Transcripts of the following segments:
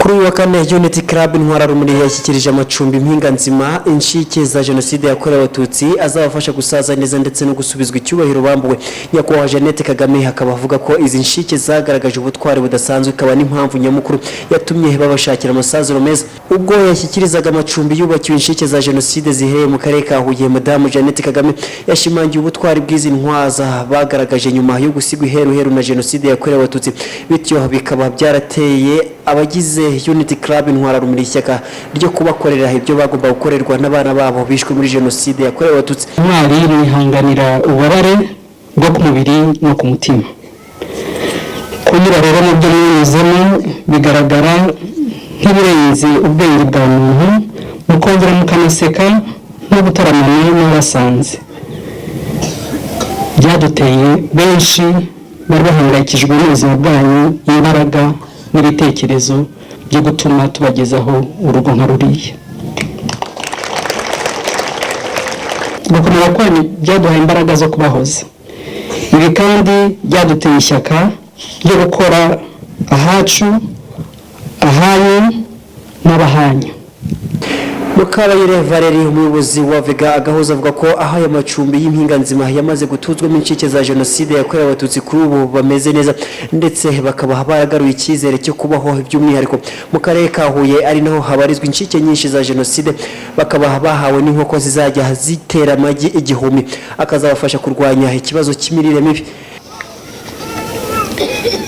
Kuri uyu wa kane, Unity Club Intwararumuri yashyikirije amacumbi Impinganzima incike za Jenoside yakorewe Abatutsi, azabafasha gusaza neza ndetse no gusubizwa icyubahiro bambuwe. Nyakubahwa Jeannette Kagame akaba avuga ko izi nshike zagaragaje ubutwari budasanzwe, ikaba n'impamvu nyamukuru yatumye babashakira amasaziro meza. Ubwo yashyikirizaga amacumbi yubakiwe incike za Jenoside ziherereye mu karere ka Huye, Madamu Jeannette Kagame yashimangiye ubutwari bw'izi ntwaza bagaragaje nyuma yo gusigwa iheruheru na Jenoside yakorewe Abatutsi, bityo bikaba byarateye abagize Unity Club Intwararumuri ishyaka ryo kubakorera ibyo bagomba gukorerwa n'abana babo bishwe muri Jenoside yakorewe Abatutsi. Intwari mwihanganira ububabare bwo ku mubiri no ku mutima. Kunyura rero mu byo mwanyuzemo bigaragara nk'ibirenze ubwenge bwa muntu, mukongera mukanaseka no gutaramana n'abasanze, byaduteye benshi bari bahangayikishijwe n'ubuzima bwanyu imbaraga n'ibitekerezo byo gutuma tubagezaho urugo nka ruriya. Gukomera kwanyu byaduhaye imbaraga zo kubahoza. Ibi kandi byaduteye ishyaka ryo gukora ahacu, ahanyu n'abahanyu. Mukabayire Valerie, umuyobozi wa Vega Agahozo, avuga ko aho aya macumbi y'Impinganzima yamaze gutuzwamo incike za Jenoside yakorewe Abatutsi, kuri ubu bameze neza ndetse bakaba baragaruye icyizere cyo kubaho, by'umwihariko mu karere ka Huye ari naho habarizwa incike nyinshi za Jenoside, bakaba bahawe n'inkoko zizajya zitera amagi 1000 akazabafasha kurwanya ikibazo cy'imirire mibi.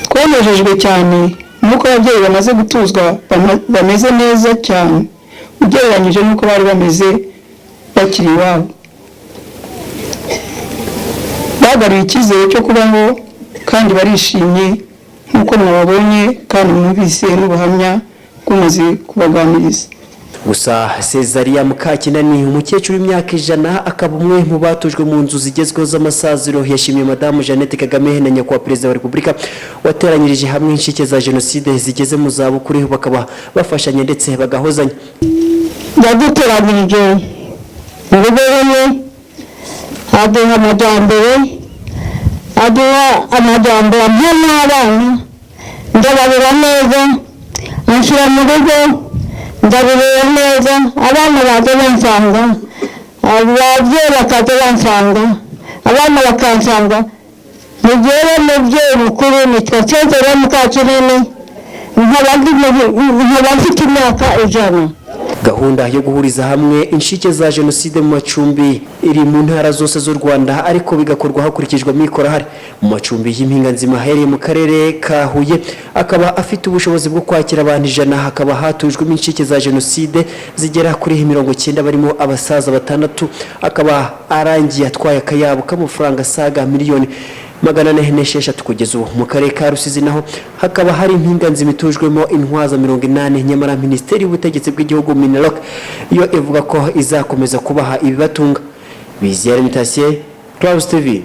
Twanejejwe cyane nuko ababyeyi bamaze gutuzwa bameze neza cyane ugereranyije n'uko bari bameze bakiri iwabo. Bagaruye icyizere cyo kubaho kandi barishimye nk'uko mwababonye kandi mwumvise n'ubuhamya bw'umaze kubaganiriza. Gusa Cesaria Mukakinani, umukecuru w'imyaka 100, akaba umwe mu batujwe mu nzu zigezweho z'amasaziro, yashimiye Madamu Jeannette Kagame na Nyakubahwa Perezida wa Repubulika wateranyirije hamwe incike za Jenoside zigeze mu zabukuru, bakaba bafashanya ndetse bagahozanya. Yaduteranyirije mu rugo rumwe, aduha amajyambere, aduha amajyambere amwe n'abana, ndabarera neza, anshyira mu rugo, ndabarera neza, abana baza bansanga, ababyeyi bakaza bansanga, abana bakansanga. Ni jyewe mubyeyi mukuru, nitwa Cezara Mukakinani, nkaba mfite imyaka 100. Gahunda yo guhuriza hamwe incike za Jenoside mu macumbi iri mu ntara zose z'u Rwanda, ariko bigakorwa hakurikijwe amikoro ahari. Mu macumbi y'Impinganzima ahereye mu karere ka Huye, akaba afite ubushobozi bwo kwakira abantu 100, hakaba hatujwemo incike za Jenoside zigera kuri 90, barimo abasaza batandatu, akaba arangiye atwaye akayabo k'amafaranga asaga miliyoni 406 kugeza ubu. Mu karere ka Rusizi naho hakaba hari Impinganzima itujwemo intwaza 80, nyamara Minisiteri y'Ubutegetsi bw'Igihugu, MINALOC, yo ivuga ko izakomeza kubaha ibibatunga. Biziyaremye Tasiye, Clouds TV.